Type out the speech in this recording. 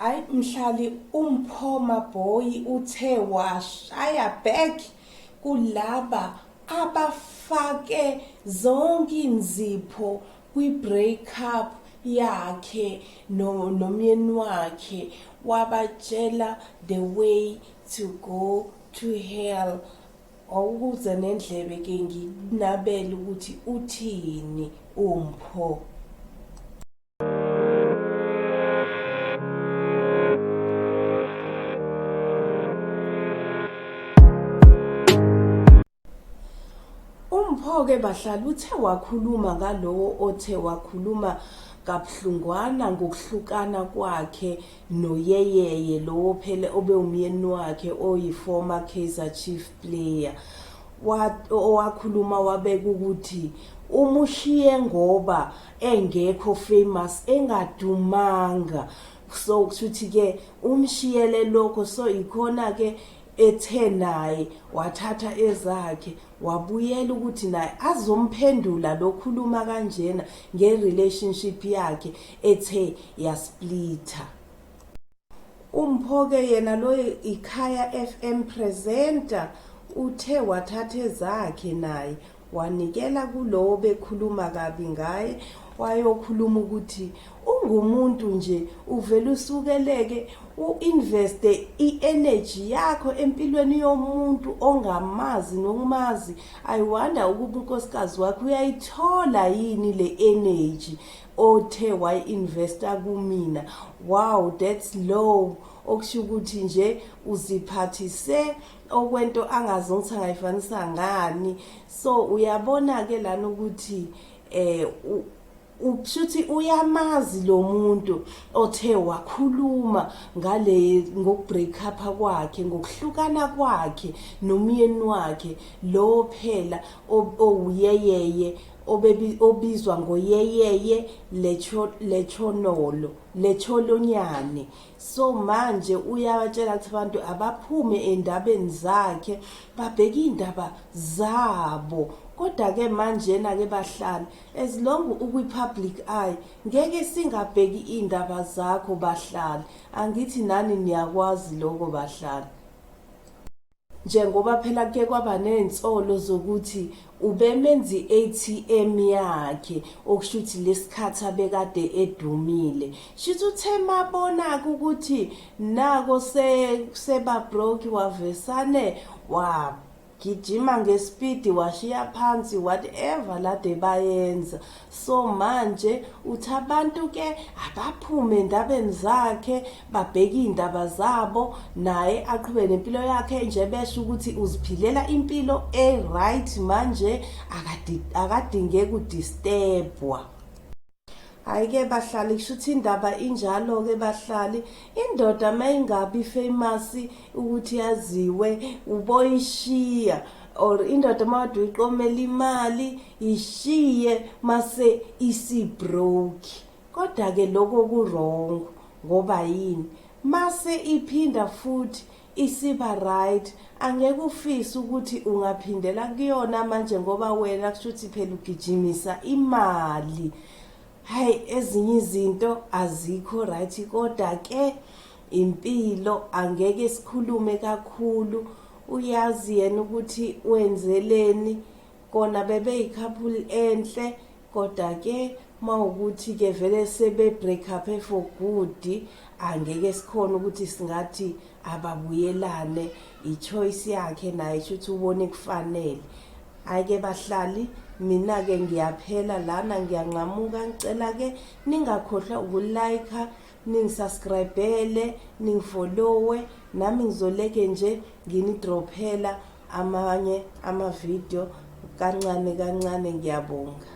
Hayi mhlali uMpho Mabhoyi uthe washaya back kulaba abafake zonke inzipho kwi-break up yakhe nomyeni wakhe, wabatshela the way to go to hell. Awukuze nendlebe ke ngikunabele ukuthi uthini uMpho. UMpho-ke bahlali uthe wakhuluma ngalowo othe wakhuluma kabuhlungwana ngokuhlukana kwakhe noYeyeye lowo phela obewumyeni wakhe oyi-former Kaizer Chief player. Owakhuluma wabeka ukuthi umushiye ngoba engekho famous engadumanga, so kushuthi ke umshiyele lokho, so ikhona ke ethe naye wathatha ezakhe wabuyela ukuthi naye azomphendula lokhuluma kanjena nge-relationship yakhe ethe yasplitha. UMpho-ke yena lo Ikhaya FM presenter uthe wathatha ezakhe naye wanikela kulowo bekhuluma kabi ngaye, wayokhuluma ukuthi ungumuntu nje uvele usukeleke u-investe i-energy yakho empilweni yomuntu ongamazi nokumazi. I wonder ukuba unkosikazi wakhe uyayithola yini le energy othe wayi-investa kumina. Wow, that's low. Okusho ukuthi nje uziphathise okwento angazi ukuthi angayifanisa ngani. So uyabona-ke lana ukuthi ushuthi uyamazi lo muntu othe wakhuluma ngale ngokubreak up kwakhe, ngokuhlukana kwakhe nomyeni wakhe lo phela owuyeyeye obizwa ngoyeyeye lechonolo lecholonyane. So manje uyabatshela ukuthi abantu abaphume endabeni zakhe babheke iy'ndaba zabo. Kodwa-ke manjena-ke bahlali, as long ukwi-public eye ngeke singabheki iy'ndaba zakho bahlali. Angithi nani niyakwazi lokho bahlali. Njengoba phela kuke kwaba ney'nsolo zokuthi ubemenza i-ATM yakhe, okusho ukuthi lesikhathi abekade edumile. Shuthi uthe mabona-ke ukuthi nako seba broke wavesane wagijima ngespidi washiya phansi whatever lade bayenza. So manje uthi abantu ke abaphume endabeni zakhe babheke iy'ndaba zabo, naye aqhube nempilo yakhe nje, besho ukuthi uziphilela impilo e-right manje, akadingeki ukudistebhwa. Hhayi-ke bahlali, kusho ukuthi indaba injalo-ke bahlali. Indoda uma ingabi famous ukuthi yaziwe uboyishiya, or indoda uma kade uyiqomela imali ishiye mase isibroke. Kodwa-ke lokho ku-wrong ngoba yini? Mase iphinda futhi isiba right, angeke ufise ukuthi ungaphindela kuyona manje ngoba wena kusho ukuthi phela ugijimisa imali. Hayi, ezinye izinto azikho right, kodwa ke impilo angeke sikhulume kakhulu. Uyazi yena ukuthi wenzeleni, kona bebeyi-couple enhle, kodwa ke mawukuthi ke vele sebe break up for good, angeke sikhona ukuthi singathi ababuyelane. I-choice yakhe naye, shuthi ubone kufanele. Hhayi-ke bahlali, mina-ke ngiyaphela lana, ngiyanqamuka. Ngicela-ke ningakhohlwa ukulike, ningisubscribele, ningifollowe, nami ngizoleke nje nginidrophela amanye amavidiyo kancane kancane. Ngiyabonga.